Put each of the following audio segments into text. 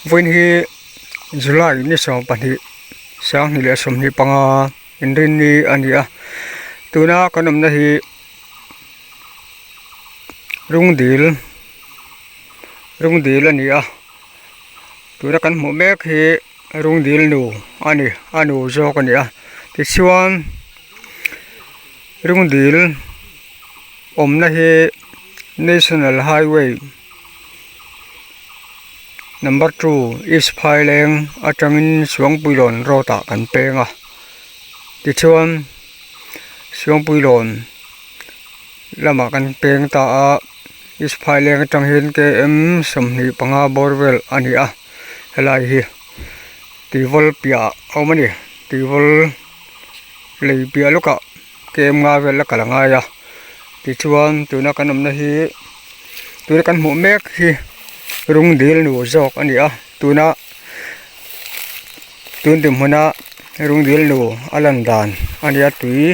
Vawiin hi July ni 12 2025 inrinni a ni a tuna kan awmna hi Rungdil Rungdil a ni a tuna kan hmuh mek hi Rungdil nu a ni a nu zawk a ni a tichuan Rungdil awmna hi National Highway number 2 East Phaileng atangin Suangpuilawn road ah kan peng a tichuan Suangpuilawn lamah kan peng ta a East Phaileng atang hian km 25 bawr vel a ni a helai hi Tuivawl piah ah a awm a ni Tuivawl lei piah lawkah km nga vel a kal a ngai a tichuan tuna kan awmna hi tuna kan hmuh mek hi rungdil nu zawk a ni a tuna tun dinhmuna rungdil nu a lan dan a ni a tui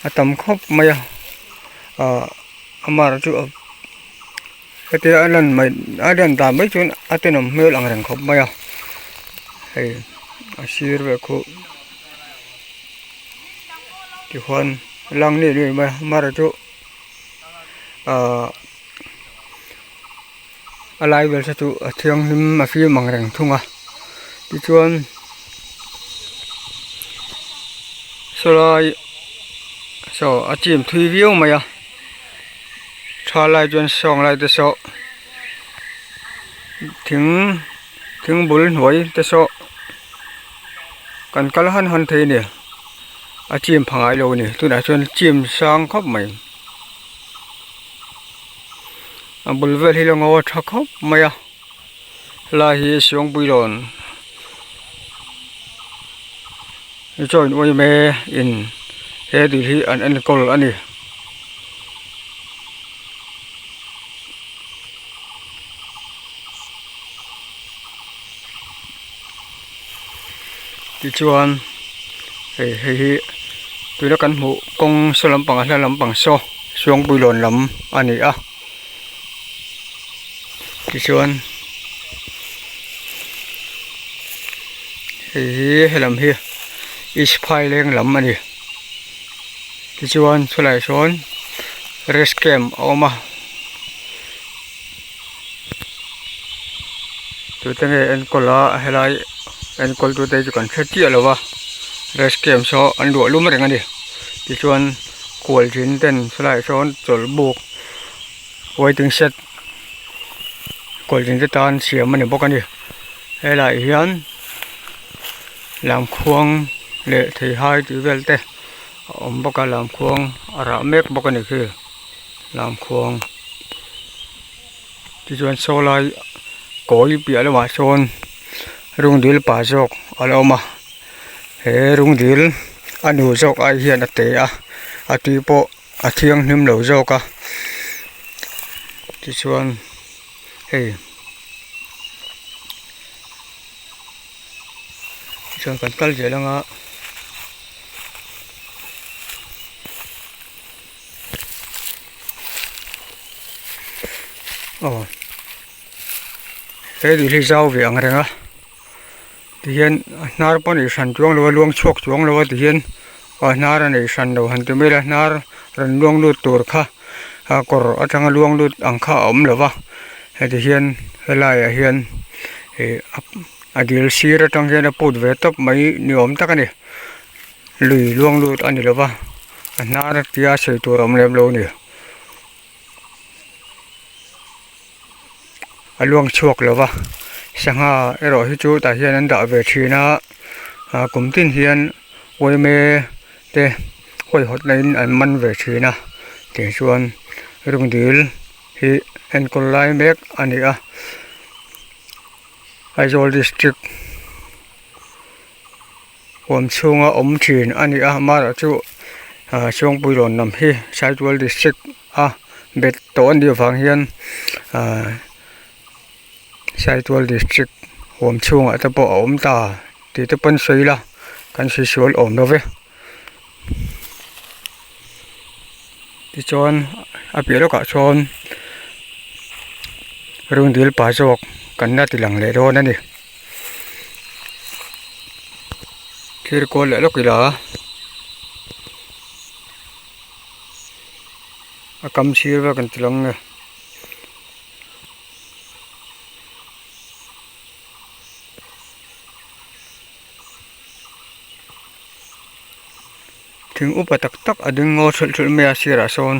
a tam khawp mai a ahh amaherawhchu hetia a lan mai a lan dan mai chuan a tenawm hmel ang reng khawp mai a hei a sir vel khu. Tichuan lang ni ni mai a amaherawhchu ahh a lai vel te chu a thianghlim a fim ang reng thung a tichuan sawlai saw a chim thui viau mai a tha lai chuan sawng lai te saw thing thing bul hnuai te saw. Kan kal han han thei a ni a chim pha ngai lo a ni tunah chuan chim sang khawp mai a bul vel hi la ngaw a tha khawp mai a helai hi Suangpuilawn join uaime in he dil hi an enkawl a ni. Tichuan hei hei hi tuna kan hmuh kawng saw lampang a hla lampang saw Suangpuilawn lam a ni a tichuan hei hi helam hi East Phaileng lam a ni tichuan chulaiah sawn rest camp a awm a. Tute nge enkawl a helai enkawl tute chu kan hre chiah lo va rest camp saw an luah lum reng a ni tichuan khual zin ten sawlaiah sawn chawlh buk waiting shed khual zin te tan siam a ni bawk a ni helaiah hian lamkhuang leh theihai tih vel te a awm bawk a lamkhuang a rah mek bawk a ni khi. Lamkhuang tichuan saw lai kawi piah lamah sawn rungdil pa zawk a la awm a he rungdil a nu zawk ai hian a te a a tui pawh a thianghlim lo zawk a tichuan hei tichuan kan kal zel anga. Aw he dil hi zau ve ang reng a tihian a hnar pawh a nei hran chuang lo a luang chhuak chuang lo a tihian a hnar a nei hran lo han ti mai ila hnar rawn luang lut tur kha a kawr atanga luang lut ang kha a awm lo va heti hian helaiah hian ih a dil sir atang hian a put ve tawp mai ni awm tak a ni. Lui luang lut a ni lo va a hnar tia sawi tur a awm lem lo a ni a luang chhuak lo va sangha erawh hi chu tah hian an dah ve thin a ah kum tin hian uaime te huaihawt na in an man ve thin a tih chuan rungdil hi enkawl lai mek a ni a Aizawl district. Huam chhunga awm thin a ni a amaherawhchu ah Suangpuilawn lam hi Saitual district a bet tawh a nih avang hian ah Saitual district huam chhungah te pawh a awm ta tih te pawn sawi ila kan sawi sual awm lo ve tichuan a piah lawkah chuan rungdil pa zawk. kan la ti lang leh dawn a ni. Thlir kual leh lawk ila a kam sir vel kan ti lang nge. Thing upa tak tak a ding ngaw thulh thulh mai a sirah sawn.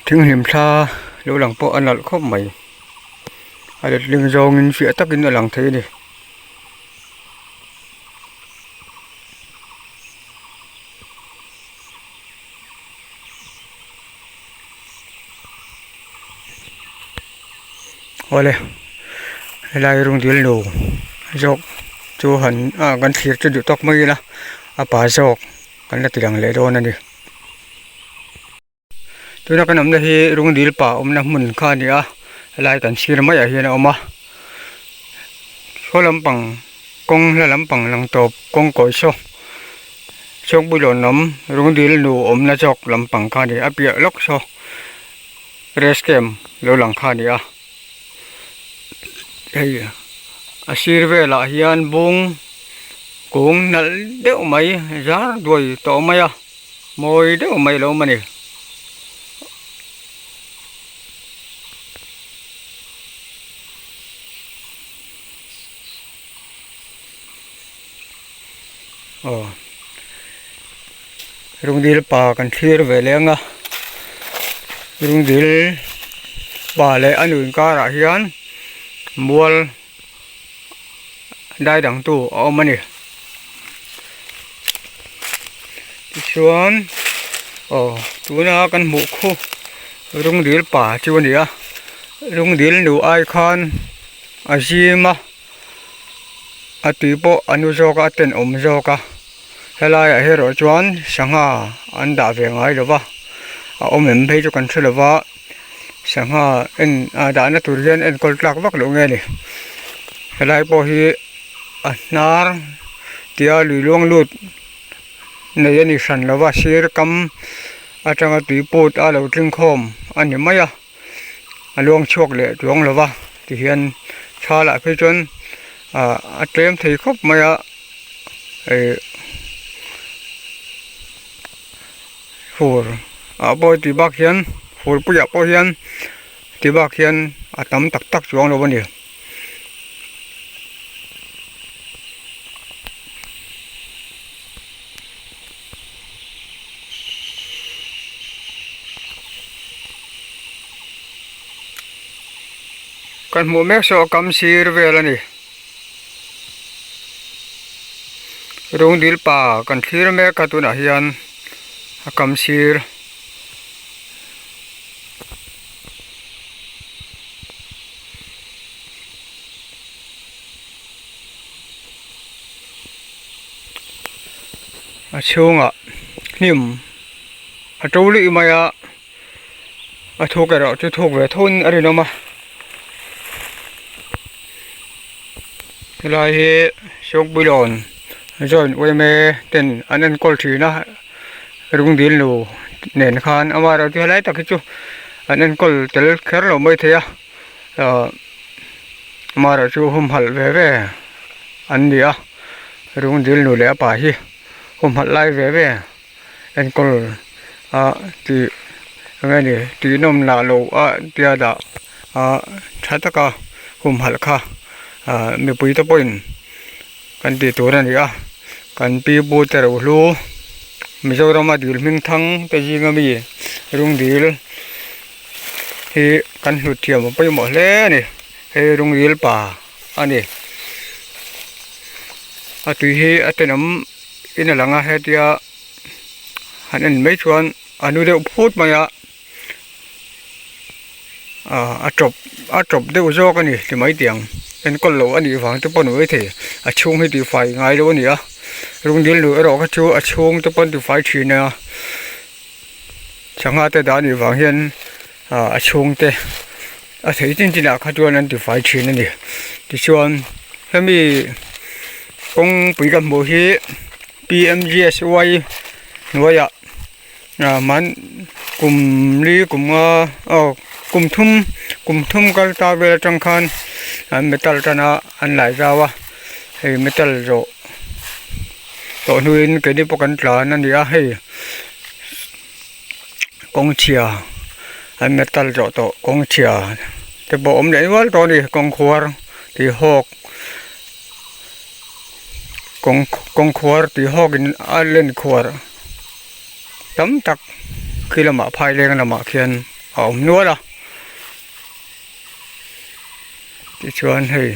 Thing hlim thla lo lang pawh a nalh khawp mai a letling zawngin fiah takin a lang thei a ni. Awle helai rawng dil lo zawk chu han ah kan thlir chu duh tawk mai ila a pa zawk kan la ti lang leh dawn a ni. Tuna kan awmna hi rawng dil pa awmna hmun kha a ni a helai kan sir maiah hian a awm a saw lampang kawng hla lampang lang tawp kawng kawi saw Chawngpuilawn lam Rungdil nu awmna zawk lampang kha a ni a piah lawk saw rest camp lo lang kha a ni a hei a sir velah hian bung kung nalh deuh mai zar duai tawh mai a mawi deuh mai a lo awm a ni. Aw rungdil pa kan thlir ve leh ang a rungdil pa leh a nu inkarah hian mual dai dang tu a awm a ni tichuan aw tuna kan hmuh khu rungdil pa chu a ni a rungdil nu ai khan a zim a. A tui pawh a nu zawk a a tenawm zawk a helaiah erawh chuan sangha an dah ve ngai lo va a awm em phei chu kan hre lo va sangha en ah dahna tur hian enkawl tlak vak loh nge ni helai pawh hi a hnar tia lui luang lut nei a ni hran lo va sir kam atanga tui put a lo tling khawm a ni mai a. a luang chhuak leh chuang lo va tihian thla lah phei chuan ah a tlem thei khawp mai a ih fur ah pawh tih bak hian fur puiah pawh hian ti bak hian a tam tak tak chuang lo a ni. Kan hmuh mek saw kam sir vel a ni. Rungdil pa kan thlir mek a tunah hian a kam sir. A chhungah hnim a to luih mai a a thuk erawh chu thuk ve tho in a rinawm a helai hi Sawkbuilawn joint yma ten an enkawl thin a rungdil nu nen khan amaherawhchu helai tak hi chu an enkawl tel kher lo maithei a ahh amaherawhchu humhalh ve ve an ni a rungdil nu leh a pa hi humhalh lai ve ve enkawl a tih eng nge ni tih nawm lah loh a tia dah a tha taka humhalh kha ah mipui te pawhin kan tih tur a ni a kan pi pu te rohlu Mizoram a dil hming thang te zinga mi rungdil hi kan hlut thiam a pawimawh hle a ni hei rungdil pa a ni a tui hi a tenawm in a lang a hetia han en mai chuan a nu deuh phut mai a ah a tawp a tawp deuh zawk a ni ti mai tih ang. Enkawl lo a nih vang te pawh a ni maithei a chhung hi tihfai ngai lo a ni a Rungdil lui erawh kha chu a chhung te pawh an tifai thin a sangha te dah a nih vang hian ah a chhung te a thei chin chin ah kha chuan an tifai thin a ni tichuan hemi kawngpui ka hmuh hi P_M_G_S_Y hnuaiah. Ah man kum li kum nga aw kum thum kum thum kal ta vel atang khan an metal tan a an lai zau a hei metal zawh tawh hnuin keini pawh kan tlan a ni a hei kawng chhia an metal zawh tawh kawng chhia te pawh awm leh nual tawh a ni kawng khuar tih hawk kawng kawng khuar tih hawkin a len khuar. Tam tak khi lamah phai leng lamah khian a awm nual a tichuan hei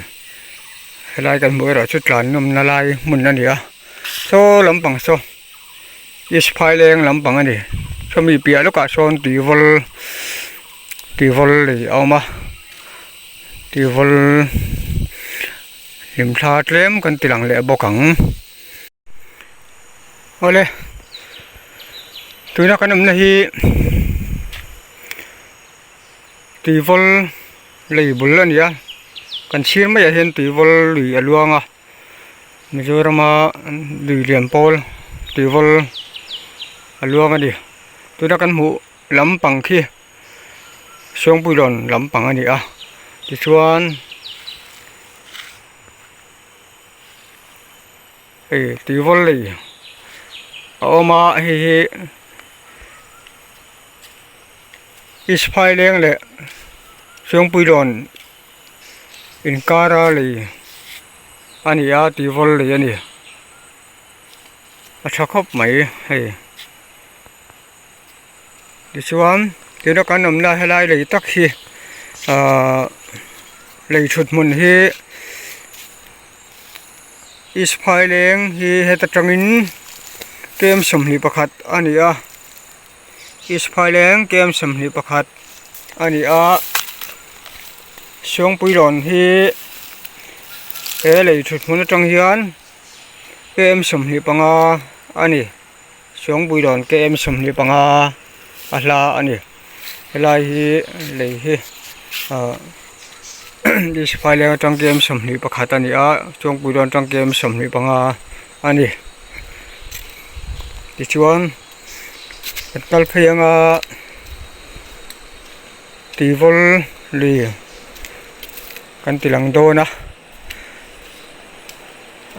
helai kan hmuh erawh chu tlan nawmna lai hmun a ni a saw lampang saw east phaileng lampang a ni sawmi piah lawkah sawn tuivawl tuivawl lei a awm a tuivawl hlimthla tlem kan ti lang leh bawk ang. Awle tuna kan awmna hi tuivawl lei bul a ni a kan chhir maiah hian tuivawl lui a luang a Mizorama lui lian pawl tuivawl a luang a ni tuna kan hmuh lampang khi Suangpuilawn lampang a ni a tichuan. Hei tuivawl lei a awm a hei hi east phaileng leh chhungpuilawn inkara lei a ni a tuivawl lei a ni a tha khawp mai hei tichuan tuna kan awmna helai lei tak hi ahh lei thut hmun hi. East Phaileng hi heta tangin kem 21 a ni a East Phaileng kem 21 a ni a Suangpuilawn hi he lei thut hmun atang hian kem 25 a ni Suangpuilawn kem 25 a hla a ni. Helai hi lei hi ahh sipai leng atang kem 21 a ni a chawngpui dawn atang kem 25 a ni tichuan kan kal phei anga tuivawl lui kan ti lang dawn a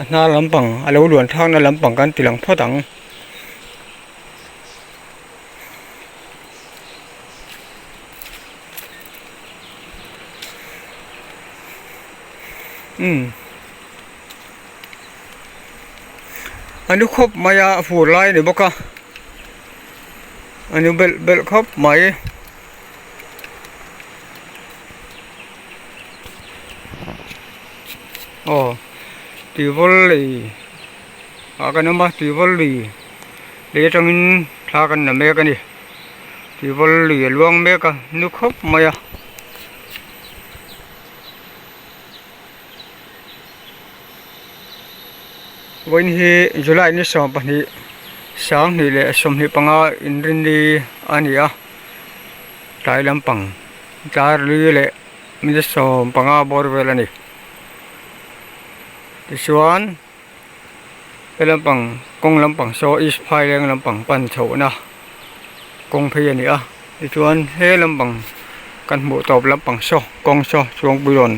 a hnar lampang a lo luan thlakna lampang kan ti lang phawt ang. Umm a nu khawp mai a a fur lai a ni bawk a a nu belh belh khawp mai. Aw tuivawl lei ah kan awm a tuivawl lui lei atangin thla kan la mek a ni tuivawl lui a luang mek a nu khawp mai a. Vawiin hi July ni 12 2025 inrinni a ni a tlai lampang tlar li leh minute 15 bawr vel a ni tichuan he lampang kawng lampang saw east phaileng lampang pan chhohna kawng phei a ni a tichuan he lampang kan hmuh tawp lampang saw kawng saw chuangpuilawn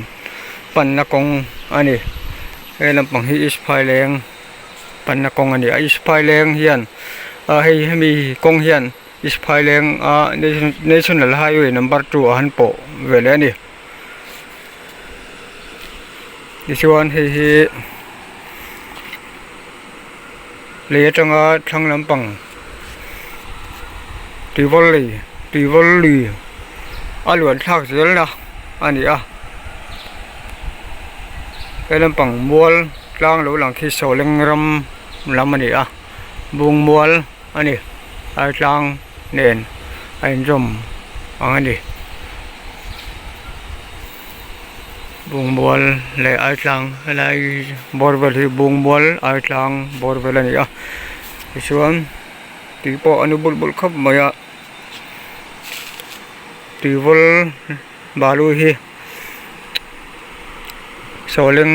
panna kawng a ni he lampang hi east phaileng panna kawng a ni a east phaileng hian ah hei hemi kawng hian east phaileng a national highway number 2 a han pawh ve leh a ni. Tichuan hei hi lei atanga thlang lampang tuivawl lei tuivawl lui a luan thlak zel na a ni a he lampang mual tlang lo lang khi sawhleng ram lam a ni a bung mual a ni aitlang nen a inzawm ang a ni. Bungmual leh Aitlang helai bawr vel hi Bungmual Aitlang bawr vel a ni a tichuan tui pawh a nu bulh bulh khawp mai a tuivawl balu hi sawleng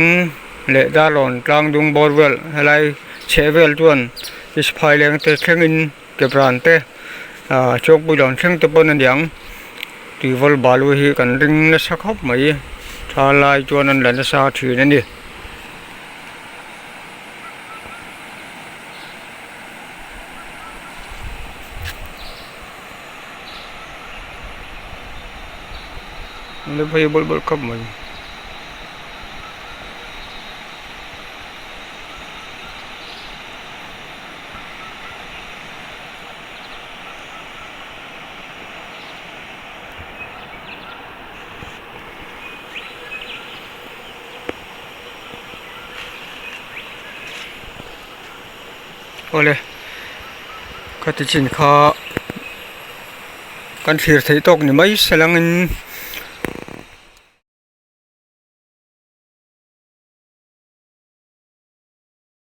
leh darlawn tlang dung bawr vel helai chheh vel chuan phai leng te thlengin kepran te ah chawkpuilawn thleng te pawn a niang tuivawl balu hi kan ring nasa khawp mai tha lai chuan an la nasa thin a ni. An la phei bawlh bawlh khawp mai. Awle khati chin kha kan thlir theih tawk ni mai se langin.